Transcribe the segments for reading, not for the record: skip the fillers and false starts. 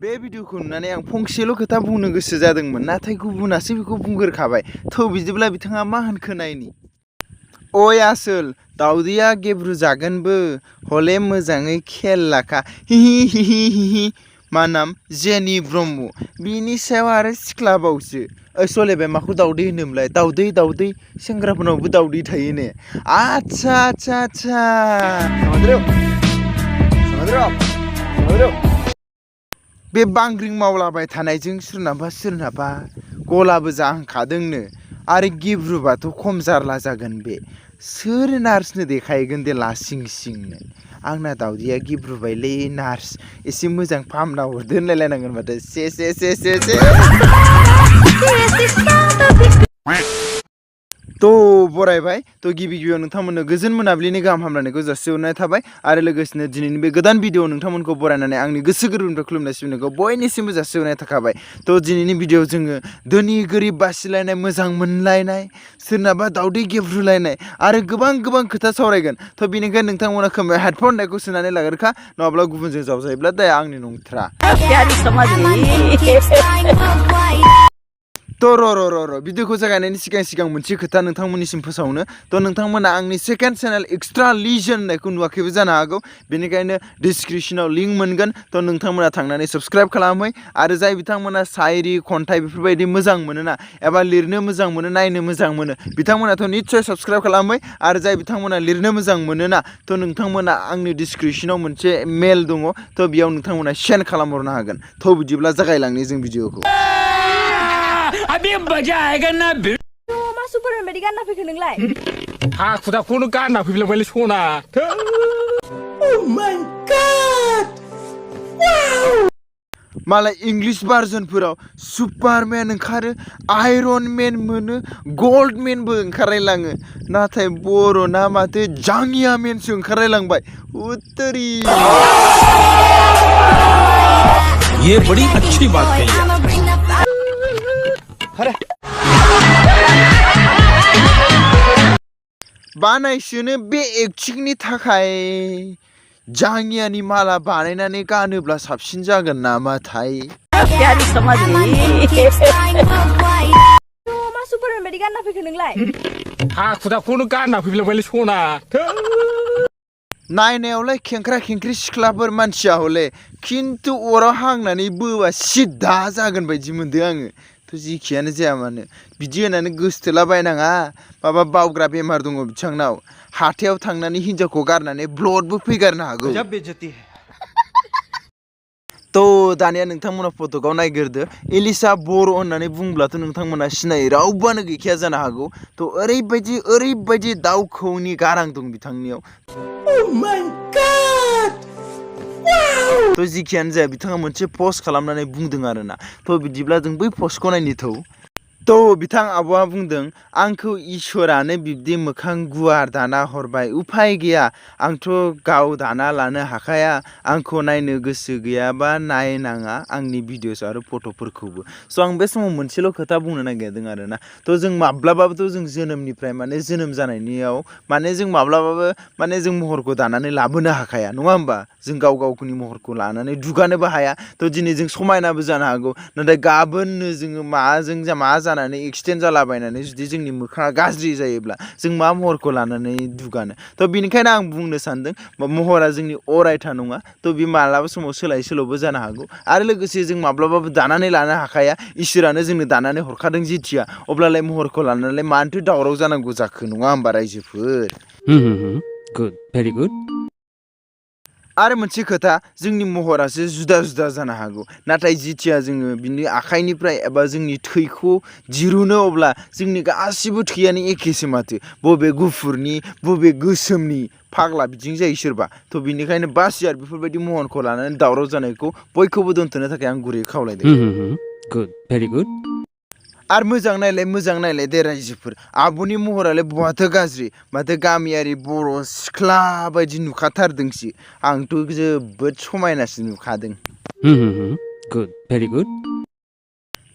बे भिडिअखौ नुनानै आं फंसेल' खोथा बुंनो गोसो जादोंमोन नाथाय गुबुनासो बेखौ बुंगोरखाबाय थ' बिदिब्ला बिथाङा मा होनखो नायनि ओइ आसोल दाउदैया गेब्रु जागोनबो हले मोजाङै खेल लाखा हिहि मा नाम जेनि ब्रह्म बिनि सायाव आरो सिख्लाबावसो सलेबाय माखौ दाउदै होनोमोनलाय दाउदै सेंग्राफोरनावबो दाउदै थायो ने आच्छा बे बांग्रिं मावलाबाय थानायजों सोरनाबा गलाबो जाहांखादोंनो आरो गिब्रुबाथ' खम जारला जागोन बे सोर नार्सनो देखायगोन दे लासिं सिंनो आंना दाउदैया गिब्रुबायलै नार्स एसे मोजां फाहामना हरदो होनलायलायनांगोन माथो से थ' बरायबाय थ' गिबियाव नोंथांमोननो गोजोन मोनाबिलिनि गाहाम हामलायनायखौ जासिहरनाय थाबाय आरो लोगोसेनो दिनैनि बे गोदान भिडिअ नोंथांमोनखौ बरायनानै आंनि गोसो गोरबोनिफ्राय खुलुमनाय सिबिनायखौ बयनिसिमबो जासिहरनाय थाखाबाय थ' दिनैनि भिडिअ जोङो धोनि गोरिब बासिलायनाय मोजां मोनलायनाय सोरनाबा दाउदै गेब्रुलायनाय आरो गोबां खोथा सावरायगोन थ' बेनिखायनो नोंथांमोना खोमायाव हेडफन होननायखौ सोनानै लाग्रोखा नङाब्ला गुबुनजों जावजायोब्ला दाया आंनि नंथ्रा थ' र' भिडिअखौ जागायनायनि सिगां मोनसे खोथा नोंथांमोननिसिम फोसावनो थ' नोंथांमोना आंनि सेकेन्ड चेनेल एक्सट्रा लिजन होननायखौ नुवाखैबो जानो हागौ बेनिखायनो डिसक्रिपसनाव लिंक मोनगोन थ' नोंथांमोना थांनानै साबस्क्राइब खालामै आरो जाय बिथांमोना शायरि खन्थाइ बेफोरबायदि मोजां मोनोना एबा लिरनो मोजां मोनो नायनो मोजां मोनो बिथांमोनाथ' निस्सय साबस्क्राइब खालामै आरो जाय बिथांमोना लिरनो मोजां मोनोना थ' नोंथांमोना आंनि डिसक्रिपसनाव मोनसे मेल दङ थ' बेयाव नोंथांमोना सेन्ड खालामहरनो हागोन थ' बिदिब्ला जागायलांनि जों भिडिअखौ अभी मजा आएगा ना मा सुपारमेन बायदि गानना फैखो नोंलाय हाखु दाखुखौनो गानना फैफ्लांबायलै सना Oh my God मालाय इंलिश भार्जनफोराव सुपारमेन ओंखारो आयरन मेन मोनो गल्ड मेनबो ओंखारलायलाङो नाथाय बर'ना माथो जांगिया मेनसो ओंखारलायलांबाय उत्तरी ये बड़ी अच्छी बात कही बानायसोनो बे एक्टिंनि थाखाय जांगियानि माला बानायनानै गानोब्ला साबसिन जागोन नामाथाय मा सुपारमेन बायदि गानना फैखो नोंलाय हाखु दाखुखौनो गानना फैफ्लांबायलै सना नायनायावलाय खेंख्रा खेंख्रि सिख्लाफोर मानसिया हले खिन्थु अराव हांनानै बोबा सिद्दा जागोन बायदि मोनदों आङो थ' जिखियानो जाया मानो बिदि होननानै गोसथोलाबायनाङा माबा बावग्रा बेमार दङ बिथांनाव हाथायाव थांनानै हिनजावखौ गारनानै ब्लडबो फैगारनो हागौ थ' दानिया नोंथांमोना फट'आव नायग्रोदो एलिसा बर' होननानै बुंब्लाथ' नोंथांमोना सिनायो रावबोआनो गैखाया जानो हागौ थ' ओरैबायदि दाउ खौनि गारां दं बिथांनियाव थ' जिखियानो जाया बिथाङा मोनसे पस्ट खालामनानै बुंदों आरोना थ' बिदिब्ला जों बै पस्टखौ नायनि थ' बिथां आब'आ बुंदों आंखौ इसोरानो बिब्दि मोखां गुवार दाना हरबाय उफाय गैया आंथ' गाव दाना लानो हाखाया आंखौ नायनो गोसो गैयाबा नायनाङा आंनि भिडिअस आरो फट'फोरखौबो स' आं बे समाव मोनसेल' खोथा बुंनो नागिरदों आरोना थ' जों माब्लाबाबोथ' जों जोनोमनिफ्राय माने जोनोम जानायनियाव माने जों माब्लाबाबो माने जों महरखौ दानानै लाबोनो हाखाया नङा होमबा जों गावनि महरखौ लानानै दुगानोबो हाया थ' दिनै जों समायनाबो जानो हागौ नाथाय गाबोननो जोङो मा जानानै एक्सिडेन्ट जालाबायनानै जुदि जोंनि मोखाङा गाज्रि जायोब्ला जों मा महरखौ लानानै दुगानो थ' बेनिखायनो आं बुंनो सानदों महरा जोंनि अरायथा नङा थ' बे मालाबा समाव सोलाय सोल'बो जानो हागौ आरो लोगोसे जों माब्लाबाबो दानानै लानो हाखाया इसोरानो जोंनो दानानै हरखादों जेथिया अब्लालाय महरखौ लानानै मानोथो दावराव जानांगौ जाखो नङा होमबा रायजोफोर गुड भेरि गुड आरो मोनसे खोथा जोंनि महरासो जुदा जानो हागौ नाथाय जिथिया जोङो बिनि आखाइनिफ्राय एबा जोंनि थैखौ दिरुनो अब्ला जोंनि गासिबो थैयानो एखेसो माथो बबे गुफुरनि बबे गोसोमनि फाग्ला बिदिनो जायो सोरबा थ' बिनिखायनो बासियार बेफोरबायदि महरखौ लानानै दावराव जानायखौ बयखौबो दोनथ'नो थाखाय आं गुरै खावलायदों गुड भेरि गुड आरो मोजां नायलाय दे रायजोफोर आब'नि महरालाय बहाथो गाज्रि माथो गामियारि बर' सिख्ला बायदि नुखाथारदोंसो आंथ' जोबोद समायनासो नुखादों गुड भेरि गुड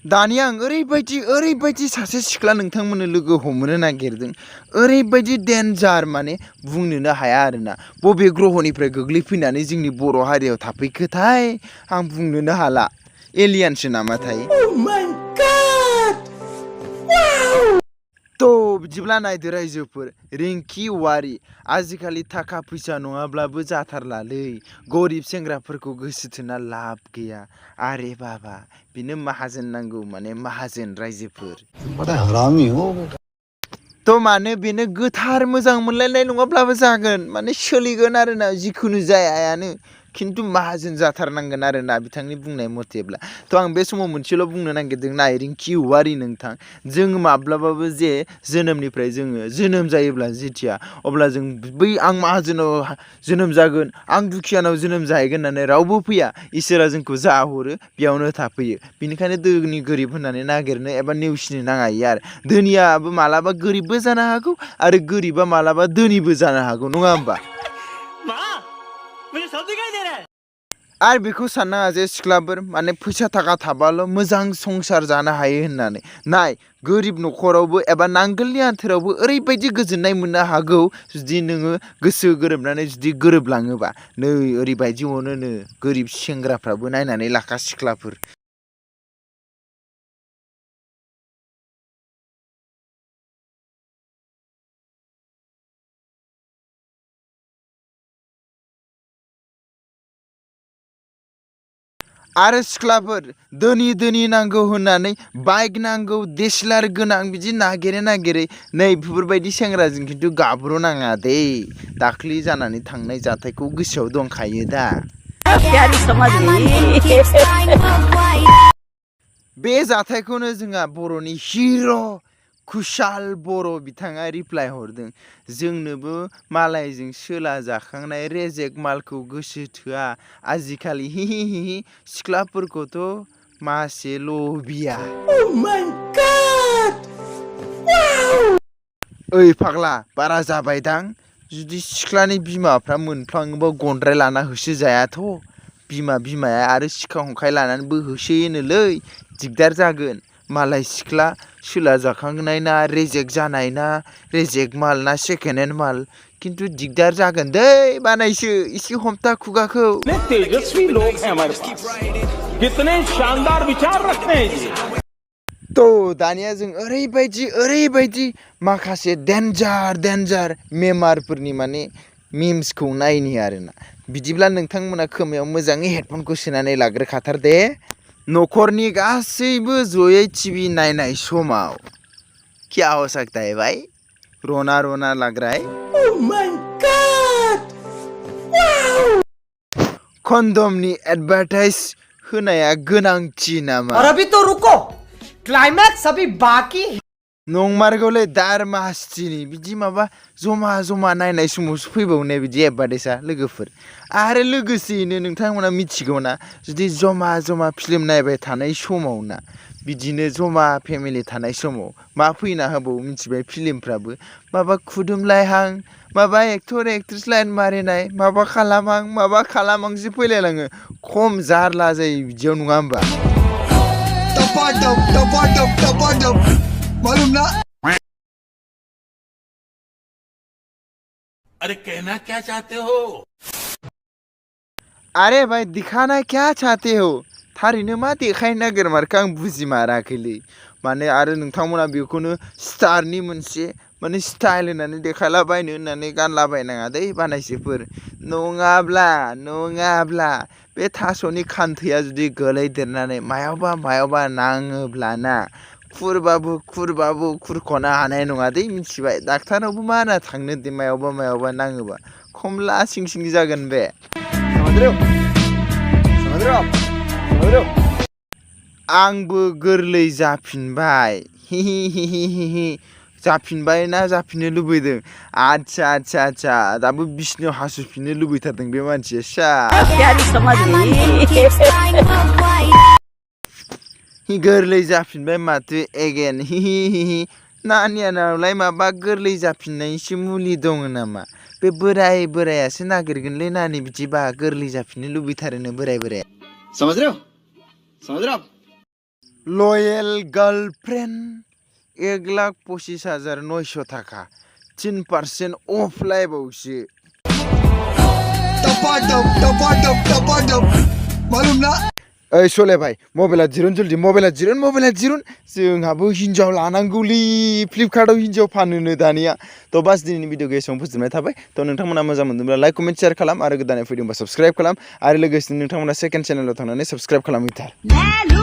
दानिया आं ओरैबायदि सासे सिख्ला नोंथांमोननो लोगो हमनो नागिरदों ओरैबायदि डेन्जार माने बुंनोनो हाया आरोना बबे ग्रहनिफ्राय गोग्लैफैनानै जोंनि बर' हारियाव थाफैखोथाय आं बुंनोनो हाला एलियानसो नामाथाय थ' बिदिब्ला नायदो रायजोफोर रिंकि औवारि आजिखालि थाखा फैसा नङाब्लाबो जाथारलालै गरिब सेंग्राफोरखौ गोसो थोना लाब गैया आरे बाबा बिनो माहाजोन नांगौ माने माहाजोन रायजोफोर थ' मानो बेनो गोथार मोजां मोनलायनाय नङाब्लाबो जागोन माने सोलिगोन आरोना जिखुनु जायानो खिन्थु माहाजोन जाथारनांगोन आरोना बिथांनि बुंनाय मथेब्ला थ' आं बे समाव मोनसेल' बुंनो नागिरदों नाय रिंकि औवारि नोंथां जों माब्लाबाबो जे जोनोमनिफ्राय जोनोम जायोब्ला जेथिया अब्ला जों बै आं माहाजोनाव जोनोम जागोन आं दुखियानाव जोनोम जाहैगोन होननानै रावबो फैया इसोरा जोंखौ जा हरो बेयावनो थाफैयो बिनिखायनो धोनि गोरिब होननानै नागिरनो एबा नेवसिनो नाङा आरो धोनियाबो मालाबा गोरिबबो जानो हागौ आरो गोरिबा मालाबा धोनिबो जानो हागौ नङा होमबा आरो बेखौ साननाङा जे सिख्लाफोर माने फैसा थाखा थाबाल' मोजां संसार जानो हायो होननानै नाय गोरिब न'खरावबो एबा नांगोलनि आन्थोरावबो ओरैबायदि गोजोननाय मोननो हागौ जुदि नोङो गोसो गोरोबनानै जुदि गोरोबलाङोबा नै ओरैबायदि अनोनो गोरिब सेंग्राफ्राबो नायनानै लाखा सिख्लाफोर आरो सिख्लाफोर धोनि नांगौ होननानै बाइक नांगौ देसलार गोनां बिदि नागिरै नै बेफोरबायदि सेंग्राजों खिन्थु गाब्र'नाङा दे दाख्लि जानानै थांनाय जाथायखौ गोसोआव दंखायो दा बे जाथायखौनो जोंहा बर'नि हिर' खुशाल बर' बिथाङा रिप्लाय हरदों जोंनोबो मालायजों सोला जाखांनाय रेजेक मालखौ गोसो थोआ आजिखालि हि सिख्लाफोरखौथ' मासे लबिया ओइ फाग्ला बारा जाबायदां जुदि सिख्लानि बिमाफ्रा मोनफ्लाङोबा गनद्राय लाना होसोजायाथ' बिमाया आरो सिखा हंखाय लानानैबो होसोयोनोलै दिगदार जागोन मालाय सिख्ला सोला जाखांनाय ना रेजेक जानाय ना रेजेक माल ना सेकेन्ड हेन्ड माल किन्तु दिगदार जागोन दै बानायसो एसे हमथा खुगाखौ तेजस्वी लोग हैं हमारे पास कितने शानदार विचार रखते हैं जी थ' दानिया जों ओरैबायदि माखासे डेन्जार मेमारफोरनि माने मिम्सखौ नायनि आरोना बिदिब्ला नोंथांमोना खोमायाव मोजाङै हेडफनखौ सोनानै लाग्रोखाथार दे न'खरनि गासैबो जयै टिभि नायनाय समाव क्या हो सकता है भाई रोना लग रहा है कन्डमनि एडभार्टाइज होनाया गोनांथि नामा और अभी तो रुको क्लाइमैक्स अभी बाकी नंमारगौलै दारमासथिनि बिदि माबा जमा नायनाय समावसो फैबावनाय बिदि एडभार्टाइजआ लोगोफोर आरो लोगोसेयैनो नोंथांमोना मिथिगौना जुदि जमा फिल्म नायबाय थानाय समाव ना बिदिनो जमा फेमिलि थानाय समाव मा फैना होबावो मिथिबाय फिल्मफ्राबो माबा खुदुमलायहां माबा एक्टर एक्ट्रेस लाइन मारिनाय माबा खालामांसो फैलायलाङो खम जारला जायो बिदियाव नङा होमबा मालूम ना अरे कहना क्या चाहते हो अरे भाई दिखाना क्या चाहते हो थारैनो मा देखायनो नागिरमारखो आं बुजिमाराखैलै माने आरो नोंथांमोना बेखौनो स्टारनि मोनसे माने स्टाइल होननानै देखायलाबायनो होननानै गानलाबायनाङा दै बानायसोफोर नङाब्ला बे थास'नि खान्थैया जुदि गोलैदेरनानै मायावबा नाङोब्ला ना खुरबाबो खुरख'नो हानाय नङा दै मिथिबाय डाक्टारनावबो मा होनना थांनो दे मायावबा नाङोबा खमला सिं जागोन बे आंबो गोरलै जाफिनबाय जाफिनबाय ना जाफिननो लुबैदों आच्छा दाबो बिसिनायाव हासुफिननो लुबैथारदों बे मानसिया गोरलै जाफिनबाय माथो एगेन हि नानियानावलाय माबा गोरलै जाफिननायनिसो मुलि दङ नामा बे बोरायासो नागिरगोनलै नानि बिदिबा गोरलै जाफिननो लुबैथारोनो बोराया समझ रहे हो लयेल गार्लफ्रेन्ड 1,25,900 थाखा 3% अफ लायबावसो मालूम ना ओइ सले भाई मबाइला दिरुन जल्दी मबाइला दिरुन जोंहाबो हिनजाव लानांगौलै फ्लिपकार्टआव हिनजाव फानोनो दानिया तो बास दिनैनि भिडिअखौ एसेबां फोजोबनाय थाबाय तो नोंथांमोना मोजां मोनदोंब्ला लाइक कमेन्ट शेयार खालाम आरो गोदानै फैदोंबा साबस्क्राइब खालाम आरो लोगोसे नोंथांमोना सेकेन्ड चेनेलाव थांनानै साबस्क्राइब खालामहैथार